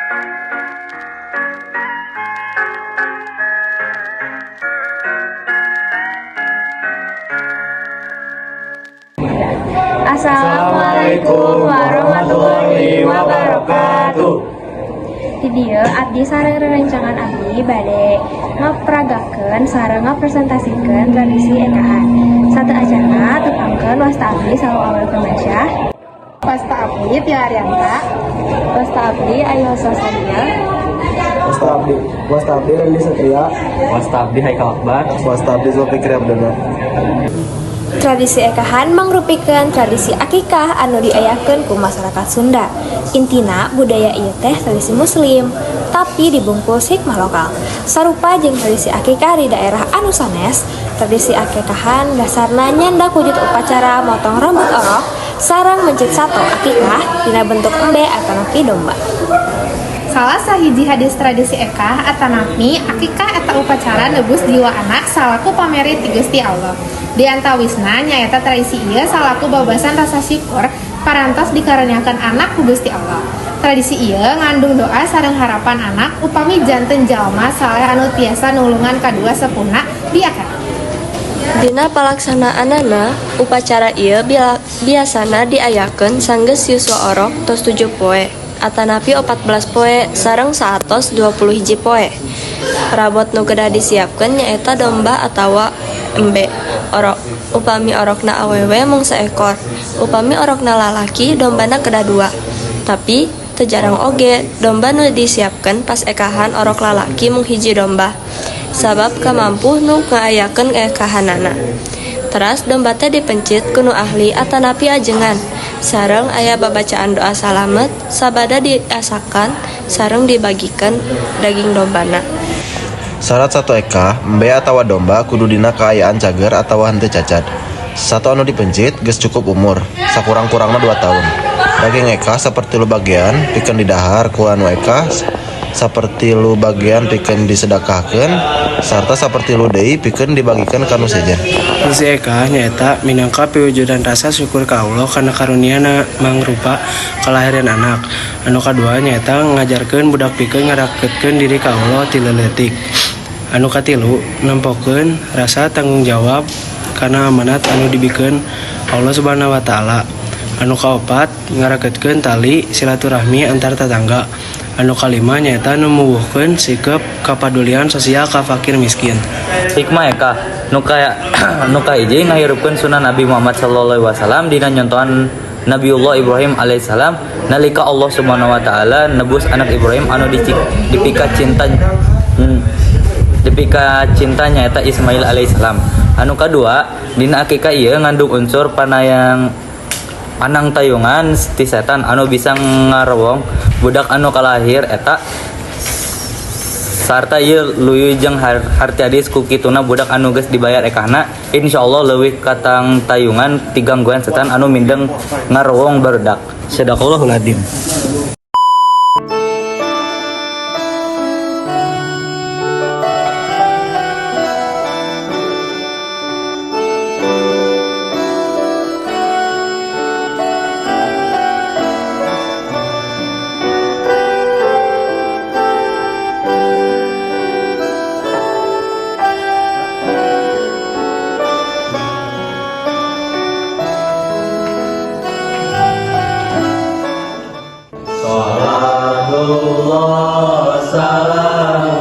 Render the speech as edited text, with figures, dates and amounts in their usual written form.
Assalamualaikum warahmatullahi wabarakatuh. Di dieu abdi sareng rerencangan abdi bade ngapragakeun sareng ngapresentasikeun tradisi ekahan. Sateuacanna, tepangkeun, wasta abdi Salwa Awal Firmansyah. Wasta abdi Tia Arianta. Wasta abdi Ayu Sasadia. Wasta abdi Randy Satria. Wasta abdi Haikal Akbar. Wasta abdi Zulfikri Abdullah. Tradisi ekahan mangrupikeun tradisi akikah anu diayakeun ku masyarakat Sunda. Intina budaya ieu teh tradisi muslim, tapi dibungkus hikmah lokal. Sarupa jeung tradisi akikah di daerah anu sanes, tradisi akikahan dasarna nyandak wujud upacara motong rambut orok sareng mencit sato akikah dina bentuk embe atanapi domba. Salah sahiji hadis tradisi ekah atanapi akikah eta upacara nebus jiwa anak salaku pameri ti Gusti Allah. Di antawisna nyaeta tradisi ieu salaku babasan rasa syukur parantos dikaruniakeun anak ku Gusti Allah. Tradisi ieu ngandung doa sareng harapan anak upami janten jalma saleh anu tiasa nulungan kadua sepuhna di akhirat. Dina palaksanaanana, upacara ieu biasana diayakeun sanggeus yuswa orok tos 7 poe atanapi 14 poe sareng saatos 21 poe. Parabot nu kedah disiapkeun nyaeta domba atawa embe orok. Upami orokna awewe mung saekor, upami orokna lalaki dombana kedah dua. Tapi teu jarang oge domba nu disiapkeun pas ekahan orok lalaki mung hiji domba, sabab kamampuh nu ngaayakeun ekahanana. Teras domba teh dipencit ku nu ahli atanapi ajengan sareng aya babacaan doa salamet sabada diasakan sareng dibagikeun daging dombana. Syarat sato ekah, embe atawa domba kudu dina kaayaan cager atawa henteu cacat. Sato anu dipencit geus cukup umur, sakurang-kurangna 2 tahun. Daging ekah sapertilu bagian pikeun didahar ku anu ekah, sapertilu bagian pikeun disedekahkeun, sarta sapertilu deui pikeun dibagikeun ka nu sejen. Fungsi ekah nyaeta minangka piwujudan rasa syukur ka Allah kana karuniana mangrupa kalahiran anak. Anu kadua nyaeta ngajarkeun budak pikeun ngaraketkeun diri ka Allah ti leutik. Anu katilu, nempokeun rasa tanggung jawab kana amanat anu dibikeun Allah Subhanahu wa Taala. Anu kaopat, ngaraketkeun tali silaturahmi antar tetangga. Anu kalima nyaeta numuwuhkeun sikep kapadulian sosial ka fakir miskin. Hikmah ekah nu kahiji, ngahirupkeun sunnah Nabi Muhammad sallallahu alaihi wasallam dina nyontohan Nabiullah Ibrahim alaihissalam nalika Allah Subhanahu wa Taala nebus anak Ibrahim anu dipika cinta nyaeta Ismail alaihissalam. Anu kadua, dina akikah ieu ngandung unsur panangtayungan ti setan anu bisa ngarowong budak anu kalahir eta, sarta ieu luyu jeung harti hadis. Ku kituna, budak anu geus dibayar ekahna insyaallah leuwih katangtayungan ti gangguan setan anu mindeng ngarowong barudak. Sadaqallahul adzim. Salatullah salam.